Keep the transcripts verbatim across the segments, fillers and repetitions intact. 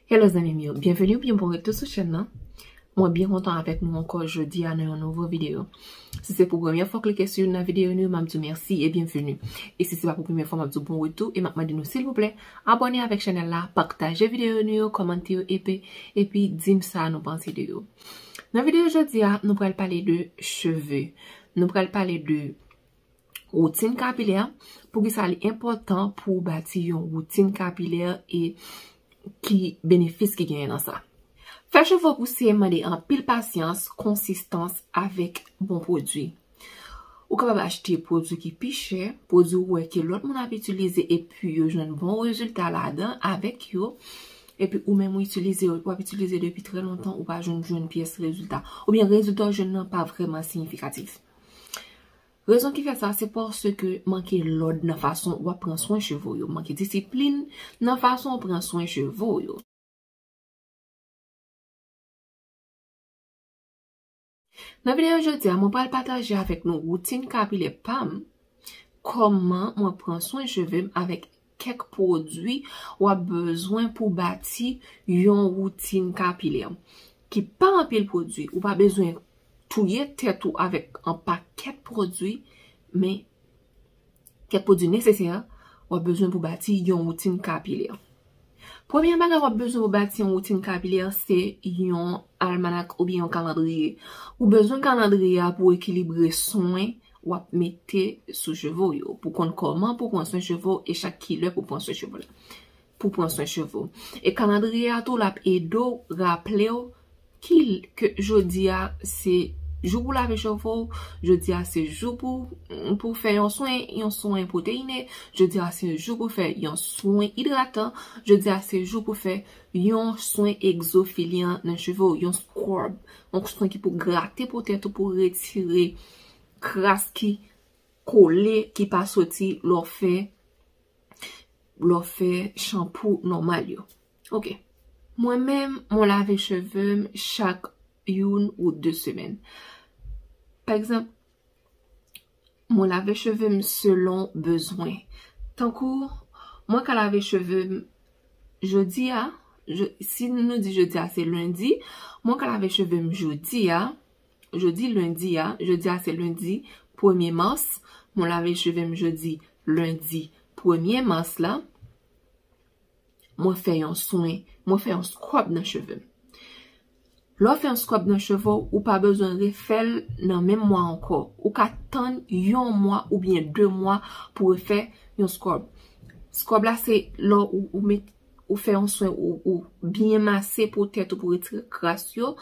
Hello zanmi m yo, byenveni oubyen bon retou sou chèn nan. Mwen byen kontan avèk nou ankò jodi a nan yon nouvo videyo. Si se pou premyè fwa w klike sou youn nan videyo nou yo, m ap di w mèsi e byenveni. E si se pa pou premyè fwa, m ap di w bon retou e m ap mande nou silvouplè abòne avèk chanèl la, pataje videyo nou yo, kòmante yo epi, epi di m sa nou panse de yo. Nan videyo jodi a, nou pral pale de cheve. Nou pral pale de woutin kapilè, poukisa li enpòtan pou w bati yon woutin kapilè e ki benefis ki genyen nan sa. Fè cheve w pouse mande anpil pasyans, konsistans avèk bon pwodui. Ou kapab achte pwodui ki pi chè, pwodui ou wè ke lòt moun ap itilize epi yo jwenn bon rezilta ladan avèk yo, epi ou menm ou itilize yo, w ap itilize depi trè lontan, ou pa jwenn, jwenn pyès rezilta. Oubyen rezilta w jwenn nan pa vrèman siyifikatif. Rezon ki fè sa, se paske manke lòd nan fason w ap pran swen cheve w yo, manke disiplin nan fason w pran swen cheve w yo. Nan videyo jodi a, mwen pral pataje avèk nou woutin kapilè pa m, kòman mwen pran swen cheve m avèk kèk pwodui w ap bezwen pou bati yon woutin kapilè ki pa anpil pwodui. Ou pa bezwen touye tèt ou avèk yon pakèt pwodui, men kèk pwodui nesesè w ap bezwen pou bati yon woutin kapilè. Premye bagay w ap bezwen pou bati yon woutin kapilè, se yon almanak oubyen yon kalandriye. Ou bezwen kalandriye a pou ekilibre swen w ap mete sou cheve w yo, pou konn kòman pou pran swen cheve w e chak kilè pou pran swen cheve w la. Pou pran swen cheve w. E kalandriye a tou, l ap ede w raple w ki, ke jodi a se jou pou lave cheve w, jodi a se jou pou, pou fè yon swen, yon swen pwoteyine, jodi a se jou pou fè yon swen idratan, jodi a se jou pou fè yon swen egzofilyan nan cheve w, yon scrub, yon swen ki pou grate pou tèt ou, pou retire kras ki kole, ki pa soti lè w fè, lè w fè chanpou nòmal yo. Ok. Mwen menm, mwen lave cheve m chak youn ou de semèn. Pa egzanp, mwen lave cheve m selon bezwen. Tankou, mwen ka lave cheve m jodi a, je- si nou di jodi a se lendi, mwen ka lave cheve m jodi a, jodi lendi a, jodi a se lendi premye mas, mwen lave cheve m jodi lendi premye mas la, mwen fè yon swen, mwen fè yon scrub nan cheve m. Lè w fè yon scrub nan cheve w, ou pa bezwen refè l nan menm mwa ankò. Ou ka tann yon mwa oubyen de mwa pou refè yon scrub. Scrub la se lè ou, ou met, ou fè yon swen, ou, ou byen mase pou tèt ou, pou retire kras yo.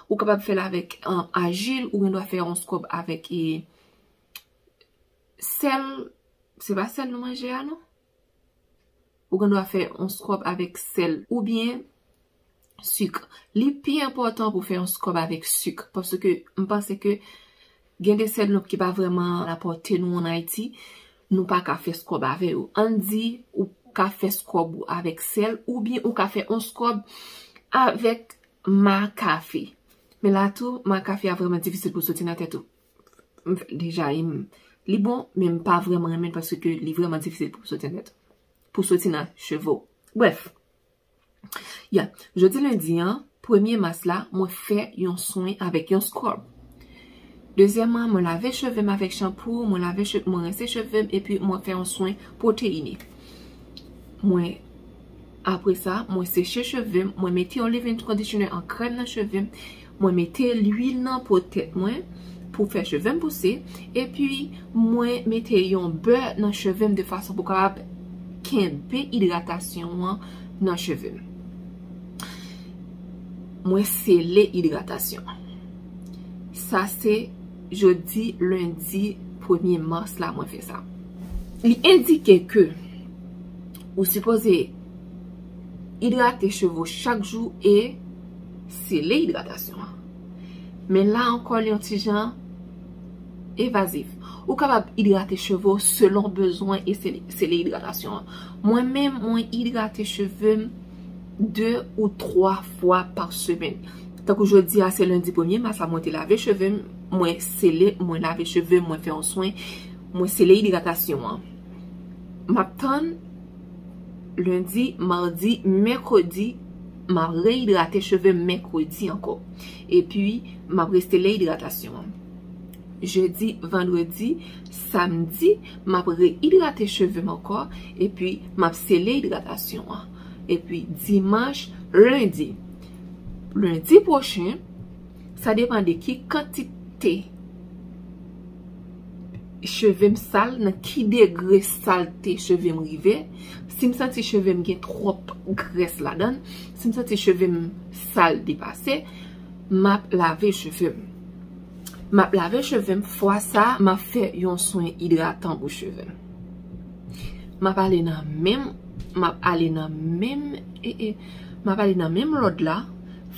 Ou kapab fè l avèk, um, ajil, ou gen dwa fè yon scrub avèk, e, sèl, se pa sèl nou manje a non. Ou gen dwa fè yon scrub avèk sèl oubyen sik. Li pi enpòtan pou fè yon scrub avèk sik, paske m panse ke gen de sèl nou ki pa vrèman alapòte nou ann Ayiti, nou pa ka fè scrub avè yo. Ann di ou ka fè scrub ou avèk sèl, oubyen ou ka fè yon scrub avèk ma kafe. Men la tou, ma kafe a vrèman difisil pou soti nan tèt ou. M fè- deja, m- li bon, men m pa vrèman renmen l paske li vrèman difisil pou soti nan tèt ou. Pou soti nan cheve w. Brèf. Ya, jodi lendi an, premye mas la, mwen fè yon swen avèk yon scrub. Dezyèmman, mwen lave cheve m avèk chanpou, mwen lave che- mwen rense cheve m epi mwen fè yon swen pwoteyine. Mwen, apre sa, mwen seche cheve m, mwen mete yon leave-in conditioner an krèm nan cheve m, mwen mete lwil nan po tèt mwen pou fè cheve m pouse, epi mwen mete yon bè nan cheve m de fason pou kapab kenbe idratasyon an nan cheve m. Mwen sele idratasyon an. Sa se jodi lendi premye mas la mwen fè sa. Li endike ke ou sipoze idrate cheve w chak jou e sele idratasyon an. Men la ankò, li yon ti jan evazif. Ou kapab idrate cheve w selon bezwen e sele, sele idratasyon an. Mwen menm, mwen idrate cheve m de ou twa fwa pa semèn. Tankou jodi a, se lendi premye mas la, mwen te lave cheve m, mwen sele, mwen lave cheve m, mwen fè yon swen, mwen sele idratasyon an. M ap tann lendi, madi, mèkredi, m ap reyidrate cheve m mèkredi ankò. Epi, m ap resele idratasyon an. Jedi, vandredi, samdi, m ap reyidrate cheve m ankò. Epi, m ap sele idratasyon an. Epi, dimanch, lendi. Lendi pwochen, sa depann de ki kantite cheve m sal, nan ki degre salte cheve m rive. Si m santi cheve m gen twòp grès ladan l, si m santi cheve m sal depase, m ap lave cheve m. M ap lave cheve m, fwa sa a, m ap fè yon swen idratan pou cheve m. M ap ale nan menm, m ap ale nan menm, e, e, m ap ale nan menm lòd la,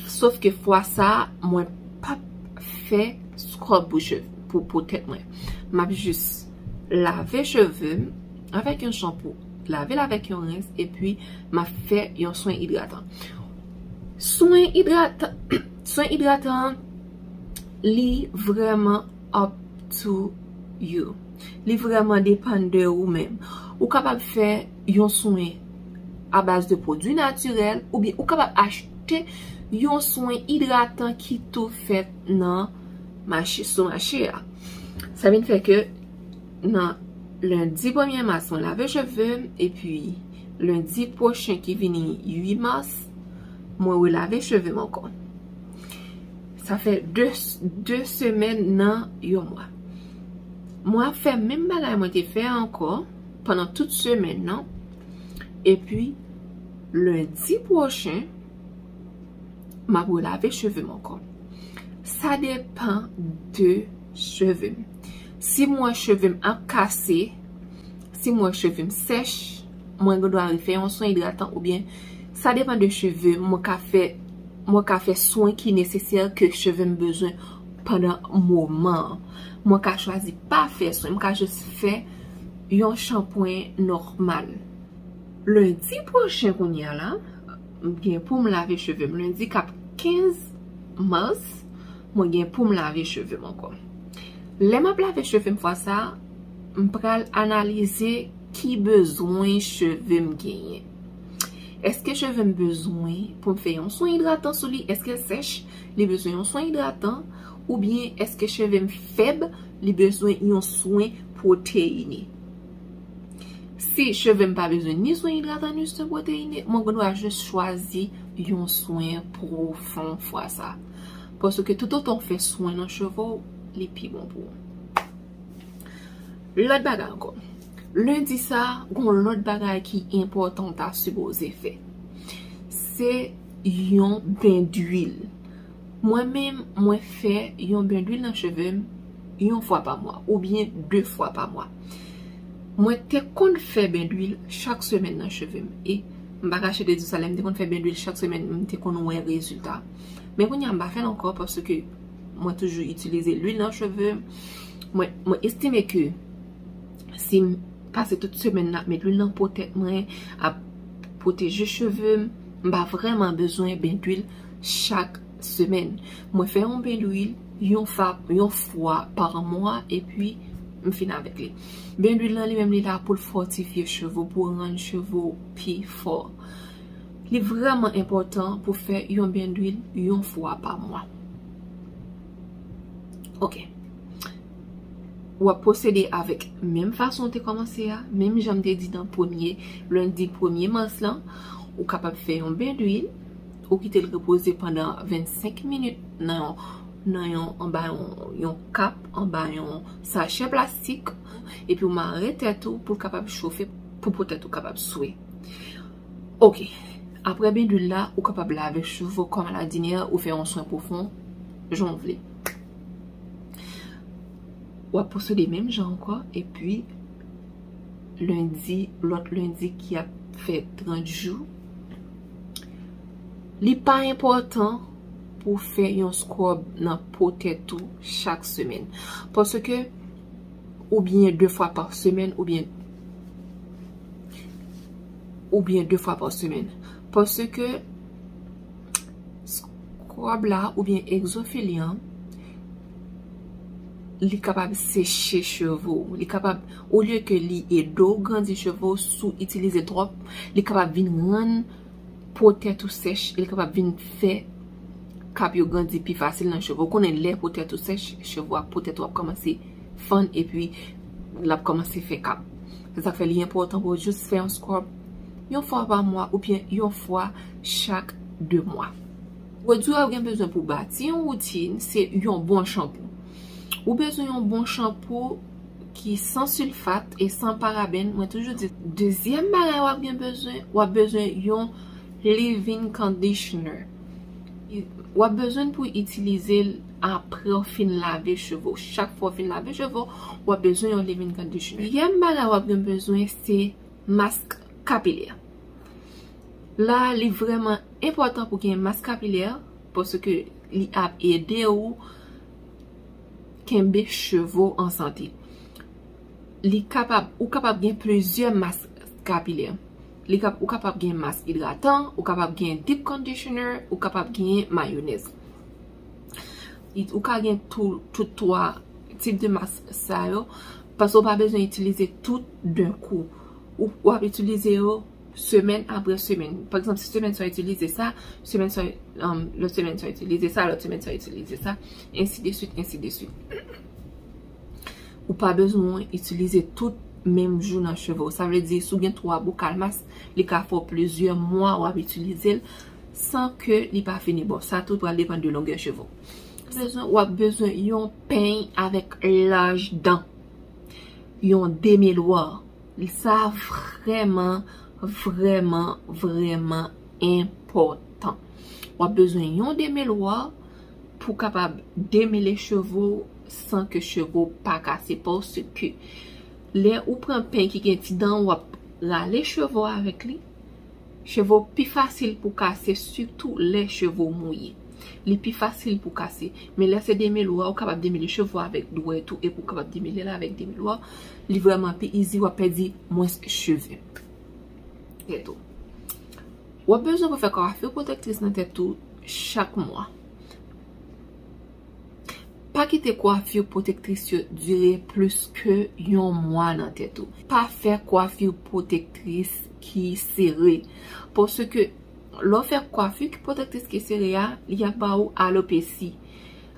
sof ke fwa sa a, mwen p ap fè scrub pou cheve, pou, pou tèt mwen. M ap jis lave cheve m avèk yon chanpou, lave l avèk yon rens, epi m ap fè yon swen idratan. Swen idratan, swen idratan an, li vrèman up to you. Li vrèman depann de ou menm. Ou kapab fè yon swen a baz de pwodui natirèl, oubyen ou kapab achte yon swen idratan ki tou fèt nan mache, sou mache a. Sa vin fè ke nan lendi premye mas, mwen lave cheve m, epi lendi pwochen ki vini uit mas, mwen relave cheve m ankò. Sa fè de, de semèn nan yon mwa. Mwen ap fè menm bagay mwen te fè ankò pandan tout semèn nan. Epi, lendi pwochen, m ap relave cheve m ankò. Sa depann de cheve m. Si m wè cheve m ap kase, si m wè cheve m sèch, mwen gen dwa refè yon swen idratan oubyen sa depann de cheve m, mwen ka fè, mwen ka fè swen ki nesesè ke cheve m bezwen pandan moman an. Mwen ka chwazi pa fè swen, mwen ka jis fè yon chanpwen nòmal. Lendi pwochen kounye a la, m gen pou m lave cheve m. Lendi k ap kenz mas, mwen gen pou m lave cheve m ankò. Lè m ap lave cheve m fwa sa a, m pral analize ki bezwen cheve m genyen. Èske cheve m bezwen pou m fè yon swen idratan sou li? Èske l sèch? Li bezwen yon swen idratan? Oubyen èske cheve m fèb? Li bezwen yon swen pwoteyine? Si cheve m pa bezwen ni swen idratan ni swen pwoteyine, mwen gen dwa jis chwazi yon swen pwofon fwa sa. Paske toutotan w fè swen nan cheve w, li pi bon pou ou. Lòt bagay ankò. Lendi sa, gon lòt bagay ki enpòtan w ta sipoze fè. Se yon ben dwil. Mwen menm, mwen fè yon ben dwil nan cheve m yon fwa pa mwa, oubyen de fwa pa mwa. Mwen te konn fè ben dwil chak semèn nan cheve m. E m pa kache te di w sa, lè m te konn fè ben dwil chak semèn, m te konn wè rezilta. Men kounye a, m pa fè l ankò paske mwen toujou itilize lwil nan cheve m. Mwen, mwen estime ke si m pase tout semèn nan ap met lwil nan po tèt mwen, ap pwoteje cheve m, m pa vrèman bezwen ben dwil chak semèn. Mwen fè yon ben dwil yon fa, yon fwa pa mwa, epi m fin avèk li. Ben dwil lan li menm, li la pou l fòtifye cheve w, pou rann cheve w pi fò. Li vrèman enpòtan pou fè yon ben dwil yon fwa pa mwa. Ok. W ap pwosede avèk menm fason w te kòmanse a, menm jan m te di nan premye, lendi premye mas lan, ou kapab fè yon ben dwil, ou kite l repoze pandan vennsenk minit nan yon, nan yon, anba yon, yon kap, anba yon sachè plastik, epi w mare tèt ou pou l kapab chofe, pou po tèt ou kapab swe. Ok. Apre ben dwil la, ou kapab lave cheve w kòm aladinè, ou fè yon swen pwofon, jan w vle. W ap pwosede menm jan ankò, epi lendi, lòt lendi ki ap fè trant jou, li pa enpòtan pou w fè yon scrub nan po tèt ou chak semèn. Paske, oubyen de fwa pa semèn, oubyen, oubyen de fwa pa semèn. Paske scrub la oubyen egzofili an, li kapab seche cheve w. Li kapab, olye ke li ede w grandi cheve w, si w itilize twòp, li kapab vin rann po tèt ou sèch, li kapab vin fè kab yo grandi pi fasil nan cheve w. Ou konnen lè po tèt ou sèch, cheve w ap, po tèt ou ap kòmanse fann epi l ap kòmanse fè kab. Se sa k fè li enpòtan pou w jis fè yon scrub yon fwa pa mwa oubyen yon fwa chak de mwa. Pwodui w ap gen bezwen pou bati yon woutin se yon bon chanpou. Ou bezwen yon bon chanpou ki san silfat e san parabèn. Mwen toujou di, dezyèm bagay w ap gen bezwen, w ap bezwen yon leave-in conditioner. W ap bezwen pou itilize l apre w fin lave cheve w. Chak fwa w fin lave cheve w, w ap bezwen yon leave-in conditioner. Dezyèm bagay w ap gen bezwen se mask kapilè. La, li vrèman enpòtan pou gen mask kapilè paske li ap ede w kenbe cheve w an sante. Li kapab, ou kapab gen plizyè mask kapilè. Li kap, ou kapab gen mask idratan, ou kapab gen deep conditioner, ou kapab gen mayonèz. Ou ka gen tou, tout twa tip de mask sa yo, paske w pa bezwen itilize tout d'un coup. Ou, w ap itilize yo semèn apre semèn. Pa egzanp, si semèn sa w itilize sa, semèn sa, um, lòt semèn sa w itilize sa, lòt semèn sa w itilize sa, ensi de swit, ensi de swit. Ou pa bezwen itilize tout menm jou nan cheve w. Sa vle di, si w gen twa bokal mask, li ka fè w plizyè mwa w ap itilize l san ke li pa fini. Bon, sa tou pral depann de longè cheve w. Bezwen, w ap bezwen yon peny avèk laj dan. Yon demelwa. Sa vrèman, vrèman, vrèman enpòtan. W ap bezwen yon demelwa pou kapab demele cheve w san ke cheve w pa kase, paske lè ou pran peny ki gen ti dan, w ap rale cheve w avèk li. Cheve w pi fasil pou kase, sitou lè cheve w mouye. Li pi fasil pou kase. Men lè se demelwa, ou kapab demele cheve w avèk dwèt ou, epi ou kapab demele l avèk demelwa. Li vrèman pi easy, w ap pèdi mwens cheve. Se tou. W ap bezwen pou fè kwafi pwotektris nan tèt ou chak mwa. Pa kite kwafi pwotektris yo dire plis ke yon mwa nan tèt ou. Pa fè kwafi pwotektris ki sere. Paske lè w fè kwafi pwotektris ki sere a, li ap ba ou alopesi.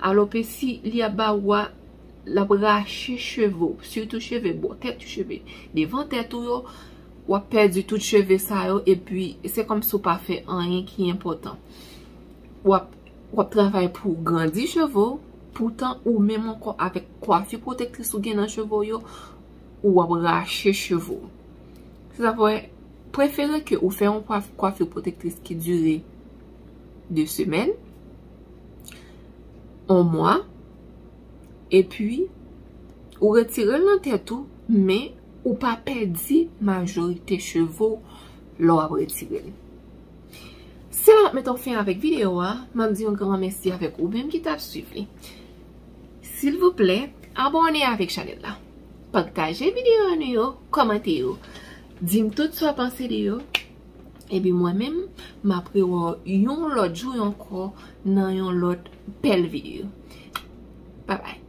Alopesi, li ap ba ou a, l ap rache cheve w, sitou cheve bò tèt ou, cheve devan tèt ou yo, w ap pèdi tout cheve sa yo, epi se kòmsi w pa fè anyen ki enpòtan. W ap, w ap travay pou grandi cheve w, poutan ou menm ankò avèk kwafi pwotektris ou gen nan cheve w yo, ou ap rache cheve w. Se sa fè, prefere ke ou fè yon kwaf-, kwafi pwotektris ki dire de semèn, yon mwa, epi ou retire l nan tèt ou, men ou pa pèdi majorite cheve w lè w ap retire l. Se la m ap mete yon fen avèk videyo a. M ap di yon gran mèsi avèk ou menm ki t ap swiv li. Silvouplè, abòne avèk chanèl la. Pataje videyo nou yo, kòmante yo. Di m tout sa w panse de yo. Epi mwen menm, m ap rewè w yon lòt jou ankò nan yon lòt bèl videyo. Babay.